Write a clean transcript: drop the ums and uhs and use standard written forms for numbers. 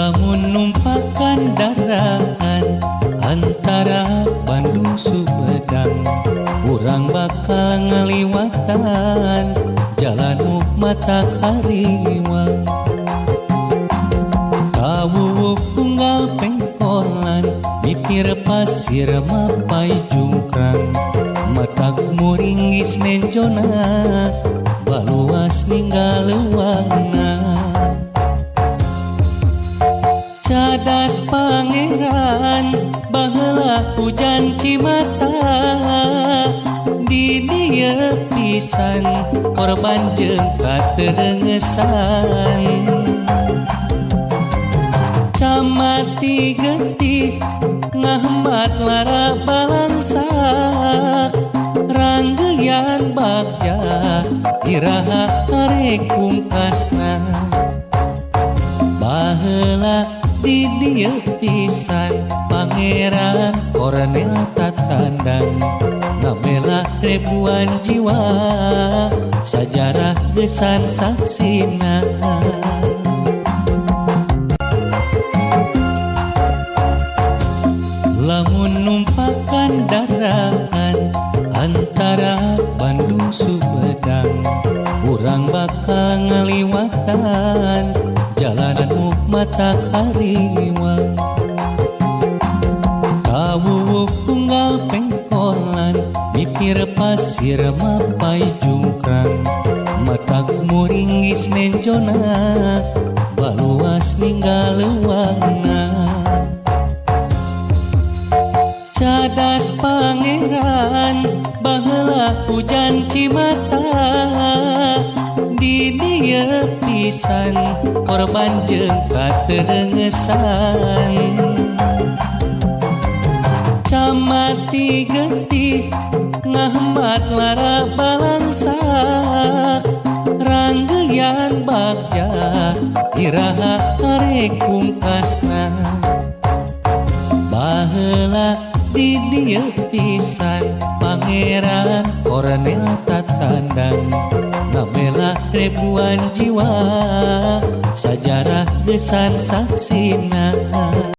Lamun numpak kendaraan antara Bandung Sumedang, urang bakal ngaliwatan jalan mata hariwang. Kawuwuh unggal pengkolan, mipir pasir mapai jungkrang, matak muringgis nenjona baluas ninggal leuwangna. Cadas pangeran baheula hujan cimata, di dieu pisan korban jeung kateungesan. Camati getih ngahambat lara balangsak, ranggeyan bagja iraha arek pungkasna. Baheula di dieu pisan Pangeran Kornel tatandang, ngamela ribuan jiwa sajarah gesan saksina. Lamun numpak kendaraan antara Bandung Sumedang, urang bakal ngaliwatan jalan mata hariwang. Kawuwuh unggal pengkolan, mipir pasir mapai jungkrang, matak muringgis nenjona baluas ninggal leuwangna. Cadas pangeran baheula hujan cimata, di dieu pisan korban jeung kateungesan. Camati getih ngahambat lara balangsak, ranggeyan bagja iraha arek pungkasna. Baheula di dieu pisan Pangeran Kornel tatandang, ngamela ribuan jiwa sajarah gesan saksina.